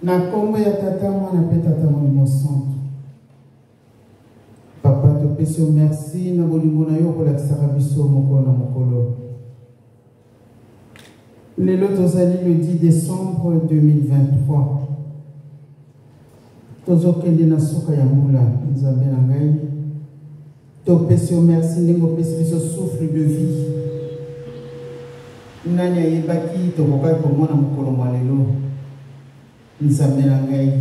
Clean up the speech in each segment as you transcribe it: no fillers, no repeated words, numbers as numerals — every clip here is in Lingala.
Na nkombo ya Tata, Mwana mpe Tata Molimo Santu. Papa, topesi yo merci na bolingo na yo okolakisaka biso mokolo na mokolo. Lelo tozali le 10 décembre 2023. Tozokende na suka ya mbula, Nzambe na ngai. Topesi yo merci ndenge opesi biso souffle de vie. Nani ayebaki tokokaki komona mokolo mwa lelo? Nzambe na ngai,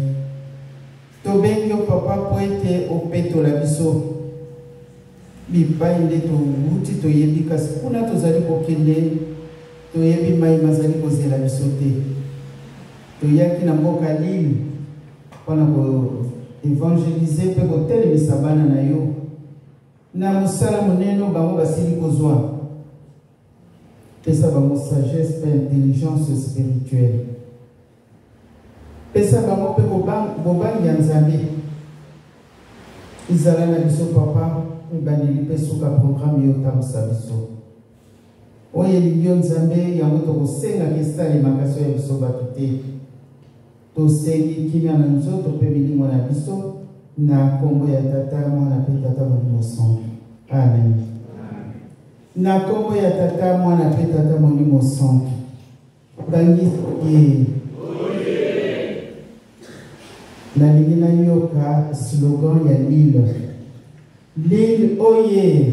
tobengi yo papa mpo ete opetola biso bipai nde towuti toyebi, kasi kuna tozali kokende toyebi mai mazali kozela biso te. Toyaki na mboka Lille mpo na ko-evangeliser mpe kotelemisa bana na yo na mosala monene oyo bango basili kozwa. Pesa bango sagesse mpe intelligence spirituelle. Pesa bango mpe bobangi ya Nzambe. Ezala na biso papa, ebandeli mpe suka programme yo otambusa biso. Oyo elingi yo Nzambe, yango tokosengaka esalema kasi oyo ya biso bato te. Tosengi kimia na nzoto mpe milimo na biso na nkombo ya Tata, Mwana mpe Tata Molimo Santu. Amen. Na nkombo ya Tata, Mwana mpe Tata Molimo Santu. Bangi ye. Nalingi nayoka slogan ya Lille. Lille oye.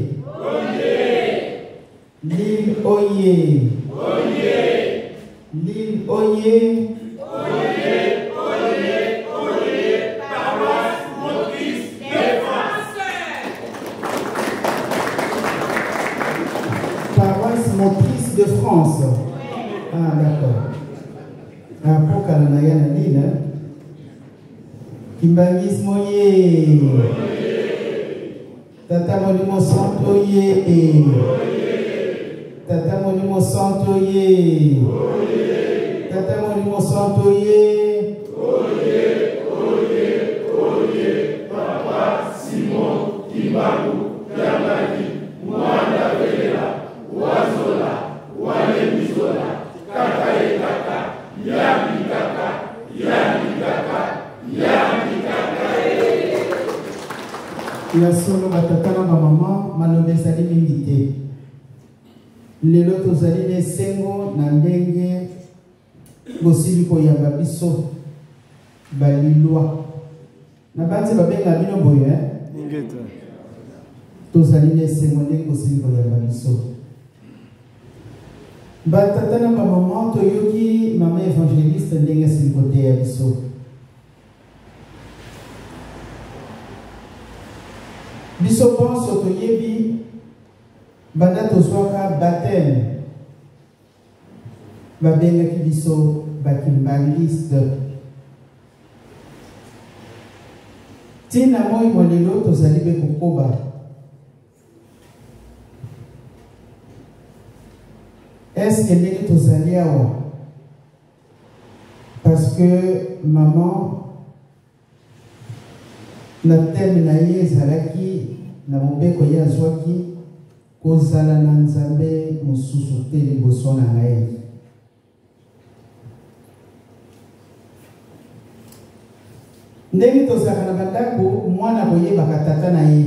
Lille oye. Oye. Lille oye. Oye, oye, oye. Paroisse motrice de France. Paroisse motrice de France. Ah, d'accord. Ah, pokala na ya na Lille. Hein? Kimbanguisme oye. Tata Molimo Santo ye. Tata Molimo Santo ye. Tata Molimo Santo ye. Oye, oye, oye. Papa Simon Kimbangu Kiangani Mwanda Velela Wazola Walemizola Kaka ye kaka Yambi kaka Yambi kaka Yambi kaka ye. Ya solo batata na bamama, maloba ezali mingi te. Lelo tozali na esengo na ndenge bosili koyamba biso balilwa. Nabanzi babenga bino boye eh? Ingeta. Tozali na esengo ndenge bosili koyamba biso. Batata na bamama, toyoki mama evangeliste ndenge asili koteya biso. Biso bonso toyebi banda tozwaka baptême babengaki biso bakimbangiste. Ntina moi mwa lelo tozali be kokoba. Eske ndenge tozali awa parce que maman na thème na ye ezalaki na mobeko ye azwaki kozala na Nzambe mosusu te liboso na ngai. Ndenge tozalaka na bandako, mwana koyebaka tata na ye.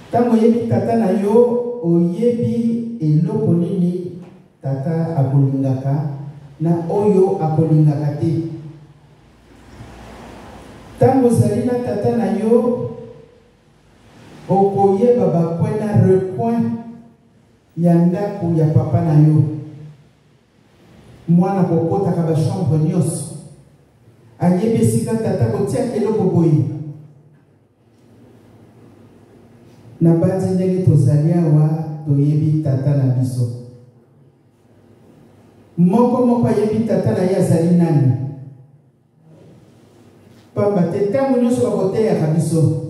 Ntango oyebi tata na yo, oyebi eloko nini tata akolingaka na oyo akolingaka te. Ntango ozali na tata na yo, okoyeba bacoin na recoin ya ndako ya papa na yo. Mwana kokotaka ba chambre nyonso, ayebi esika tata kotiaka eloko boye. Nabanzi ndenge tozali awa toyebi tata na biso. Moko moko ayebi tata na ye azali nani. Pamba te ntango nyonso bakoteyaka biso,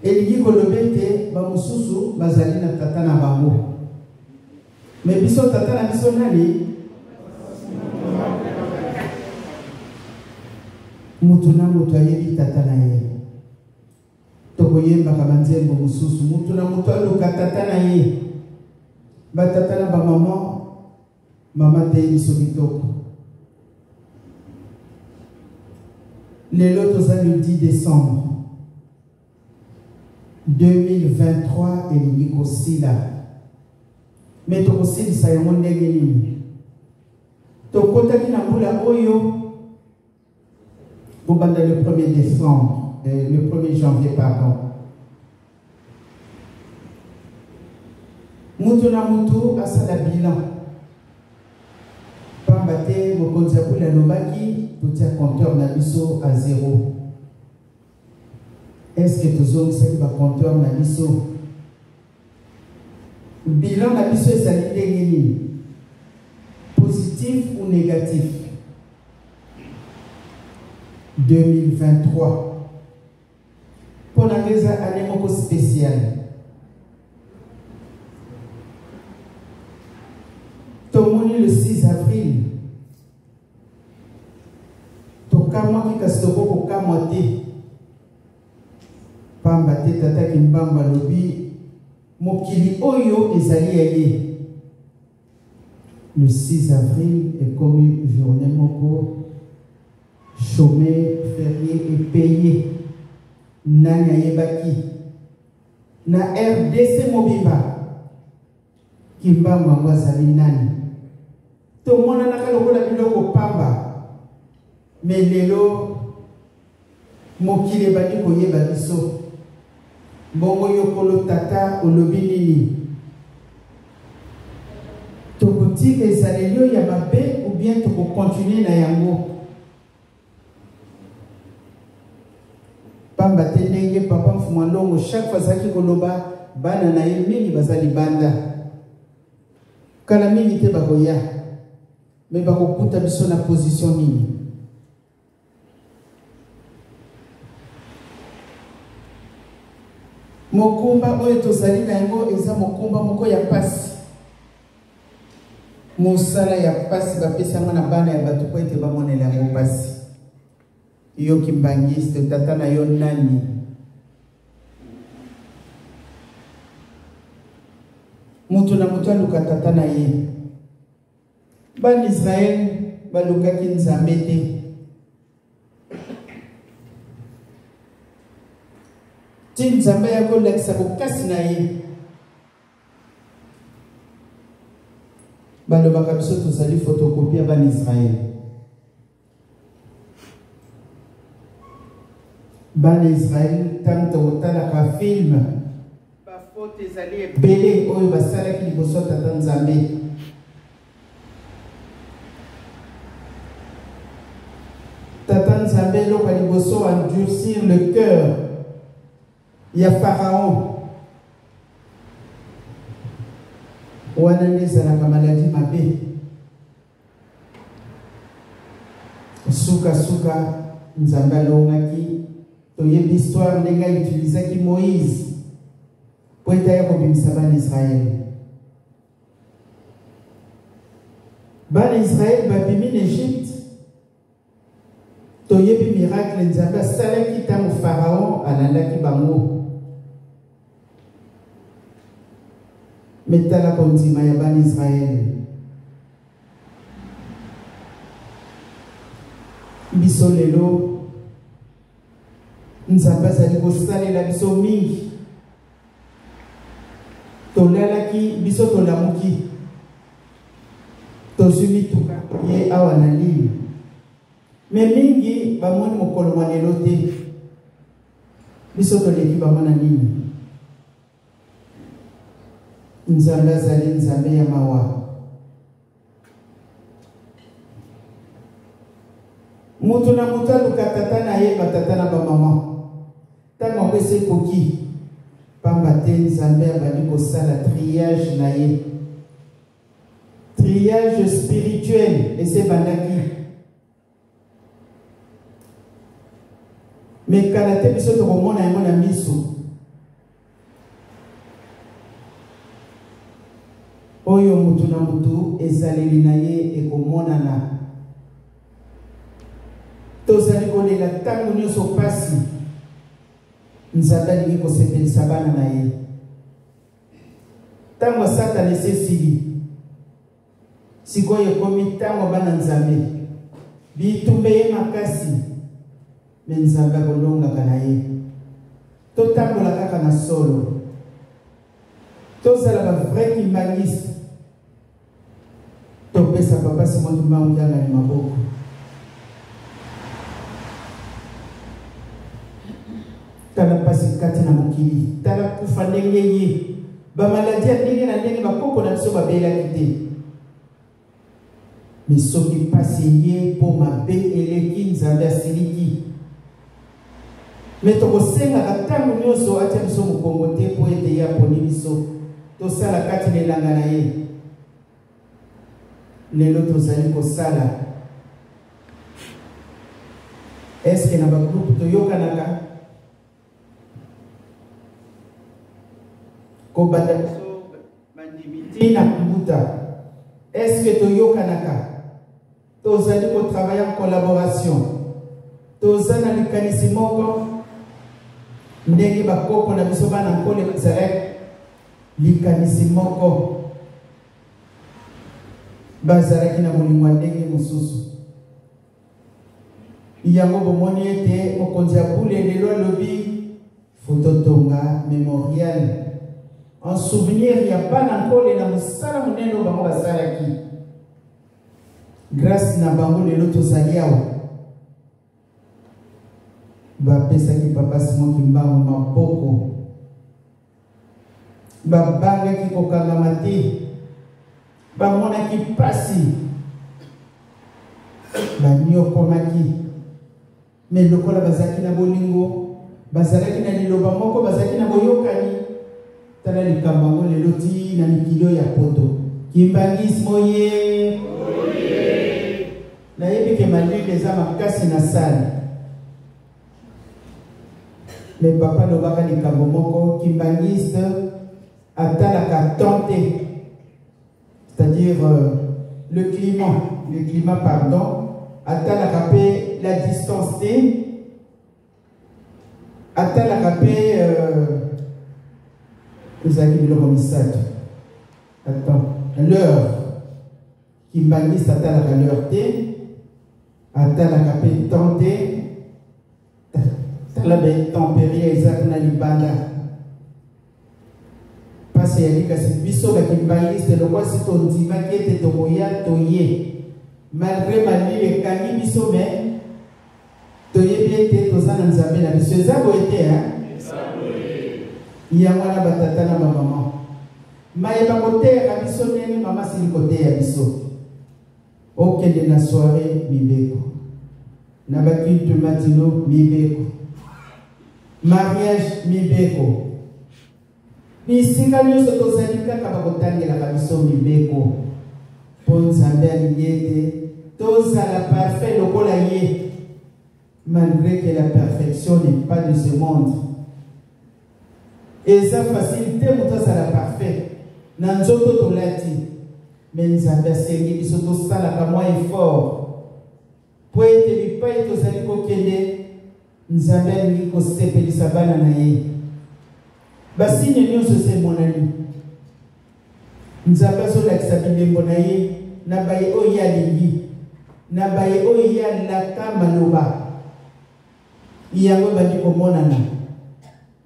elingi koloba ete bamosusu bazali na tata na bango. Me biso tata na biso nani? Moto na moto ayebi tata na ye. Tokoyembaka banzembo mosusu, moto na moto aluka tata na ye. Batata na bamama. Mama ateyi biso kitoko. Lelo toza le 10 décembre 2023 elingi kosila. Me tokosilisa yango ndenge nini? Tokotaki na mbula oyo kobanda le 1er décembre, le 1er janvier pardon. Mutu na mutu asala bilan. Pamba te mokonzi ya bule alobaki totia compteur na biso à zéro. Est-ce que tozongisaki ba compteur na biso? Bilan na biso ezali ndenge nini? Positif ou négatif? 2023 mpo na ngai eza année moko spéciale. Tomoni le 6 avril tokamwaki, kasi tokoki kokamwa te, pamba te Tata Kimbangu alobi mokili oyo ezali ya ye. Le 6 avril ekomi journée moko chômé, férié et payé. Nani ayebaki na RDC mobimba Kimbangu yango azali nani? Tomonanaka lokola biloko pamba, me lelo mokili ebandi koyeba biso. Bongo yo kolo tata olobi nini? Tokotika ezaleli oyo ya mabe ou bien tokokontinue na yango? Pamba te ndenge papa Mfuma Longo chaque fois azalaki koloba, bana na ye mingi baza libanda, kala mingi te bakoya, me bakokuta biso na position nini? Mokumba oyo tozali na yango eza mokumba moko ya pasi, mosala ya pasi bapesi yango na bana ya bato mpo ete bamonela yango pasi. Yo kimbangiste, tata na yo nani? Moto na moto aluka tata na ye. Bana Israel balukaki Nzambe te. Ti Nzambe ya kolakisa bokasi na ye. Balobaka biso tozali photocopie ya bana Israel. Bana Israel ntango tokotalaka film, bafoto ezali ebele oyo basalaki liboso ya Tata Nzambe. Tata Nzambe eloko ya liboso endurcir le cœur ya Pharaon. Wana nde ezalaka maladi mabe. Sukasuka Nzambe alongaki. Toyebi histoire ndenge autilisaki Moïse po ete aya kobimisa bana Israël. Bana Israël babimi na Egypte. Toyebi miracle Nzambe asalaki ntango Pharaon alandaki bango. Me tala kondima ya bana Israël. Biso lelo Nzambe azali kosalela biso mingi. Tolalaki biso tolamuki, tozwi mituka ye awa na Lille, me mingi bamoni mokolo mwa lelo te. Biso toleki bango na nini? Nzambe azali Nzambe ya mawa. Moto na moto aluka tata na ye, batata na bamama, ntango yango esi ekoki, pamba te Nzambe abandi kosala triage na ye, triage spirituel esi ebandaki. Me kala te biso tokomona yango na miso. Oyo mutu na mutu ezaleli na ye ekomonana. Tozali kolela ntango nyonso mpasi. Nzambe alingi kosepelisa bana na ye. Ntango Satana esi esili. Sikoyo ekomi ntango bana Nzambe. Bitumba eye makasi, me Nzambe akolongaka na ye. Totambola kaka na solo. Tozala ba vrai kimbanguiste. Topesa papa Simon Kimbangu Kiangani maboko. Tala mpasi kati na mokili, tala kufa ndenge ye, bamaladi ya ndenge na ndenge bakoko na biso babelaki te. Me soki mpasi eye mpo mabe eleki, Nzambe asiliki. Me tokosengaka ntango nyonso atia biso mokongo te mpo ete ye aponi biso tosala kati na elanga na ye. Lelo tozali kosala eske na bagroupe toyokanaka kobanda biso bandimi ti na mbuta eske toyokanaka tozali kotravaille en collaboration toza na likanisi moko ndenge bakoko na biso bana nkole bazalaki likanisi moko bazalaki na bolingo ya ndenge mosusu yango bomoni ete mokonzi ya bule lelo alobi fototonga memorial en souvenir ya bana nkole na mosala monene oyo bango basalaki grâce na bango lelo tozali awa bapesaki papa Simon Kimbangu maboko babangaki kokangama te bamonaki mpasi banyokwamaki me lokola bazalaki na bolingo bazalaki na liloba moko bazalaki na boyokani tala likambo yango lelo ti na mikili oyo ya poto kimbangisme oye nayebi ke malili eza makasi na sale me papa alobaka likambo moko kimbangiste atalaka temps te c'est-à-dire euh, le climat le climat pardon atalaka mpe la distance te atalaka mpe euh, ezalaki biloko misato attends l'heure Kimbanguiste atalaka l'heure te, atalaka pe temps te, tala ba intempérie eza kuna libanda. Pasi eyali kasi biso ba kimbanguiste lokwa si tondimaki ete tokoya toye. Malgré malili ekangi biso mais toyebi ete toza na Nzambe na biso. Eza boye te hein? Yango wana batata na bamama Maye bakoteyaka biso ndenge mama asili koteya biso. Okende na soiree mibeko. Na ba culte matino mibeko. Mariage mibeko. Bisika nyonso tozali kaka bakotangelaka biso mibeko. Mpo Nzambe alingi ete tozala parfait lokola ye. Malgré que la perfection n'est pas de ce monde. Eza facile te moto azala parfait na nzoto tolati, me Nzambe asengi biso tosalaka mwa effort mpo ete bipai tozali kokende, Nzambe alingi kosepelisa bana na ye. Basigne nyonso esi emonani. Nzambe azolakisa bilembo na ye na baye oyo ye alingi, na baye oyo ye alaka maloba. Yango ebandi komonana.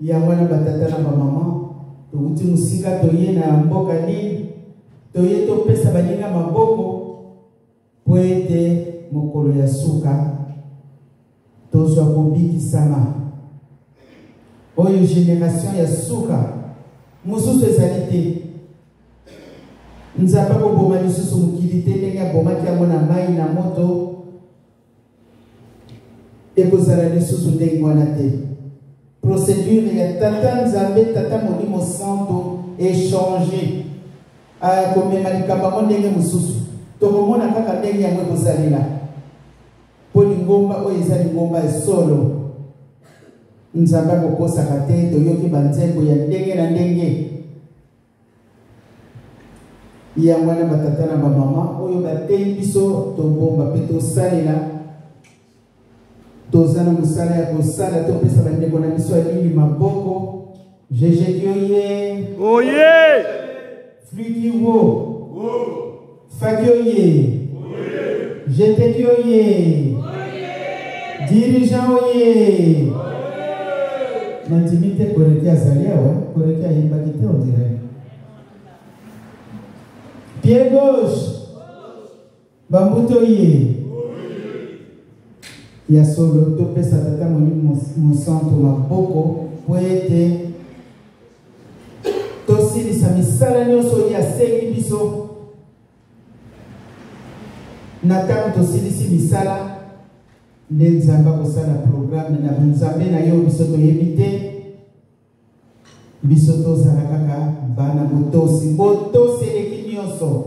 Yango wana batata na bamama, towuti mosika toye na mboka nini, toye topesa baninga maboko mpo ete mokolo ya suka tozwa kobikisama. Oyo generation ya suka, mosusu ezali te. Nzambe akoboma lisusu mokili te ndenge abomaki yango na mai na moto. Ekozala lisusu ndenge wana te. Procédure ya Tata Nzambe, Tata Molimo Santo echange. Akomema likambo yango ndenge mosusu. Tokomona kaka ndenge yango ekosalela. Mpo lingomba oyo eza lingomba ya solo. Nzambe akokosaka te, toyoki banzembo ya ndenge na ndenge. Yango wana batata na bamama oyo bateyi biso tobomba mpe tosalela. Toza na mosala ya kosala, topesa bandeko na biso ya nini maboko. Jeje Kioye. Oye! Fliki wo. Faki oye. Jeteki oye. Dirigeant oye. Nandimi te Koreki azali awa. Koreki ayembaki te on dirait. Pied gauche. Bambuto ye. Ya solo topesa Tata Molimo Mosantu maboko mpo ete tosilisa misala nyonso oyo asengi biso. Na ntango tosilisi misala nde Nzambe akosala programe na bonzambe na yo biso toyebi te. Biso tozala kaka bana botosi. Botosi eleki nyonso.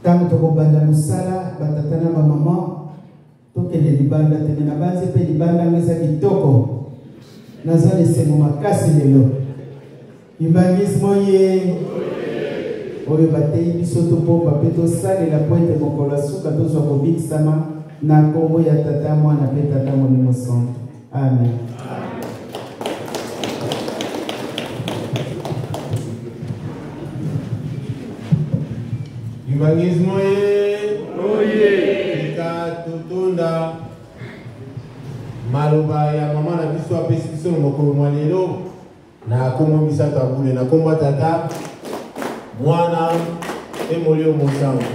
Ntango tokobanda mosala, batata na bamama, tokende libanda te, me nabanzi mpe libanda yango eza kitoko. Naza na esengo makasi lelo. Kimbangisme oye! Oyo bateyi biso tobomba mpe tosalela mpo ete mokolo ya suka tozwa kobikisama na nkombo ya Tata, Mwana mpe Tata Molimo Santu. Amen. Kimbangisme oye! Oye! Tika totonda maloba ya mama na biso apesi biso na mokolo mwa lelo. Na kombo misato ya bule, na kombo ya Tata, Mwana mpe Molimo Mosantu.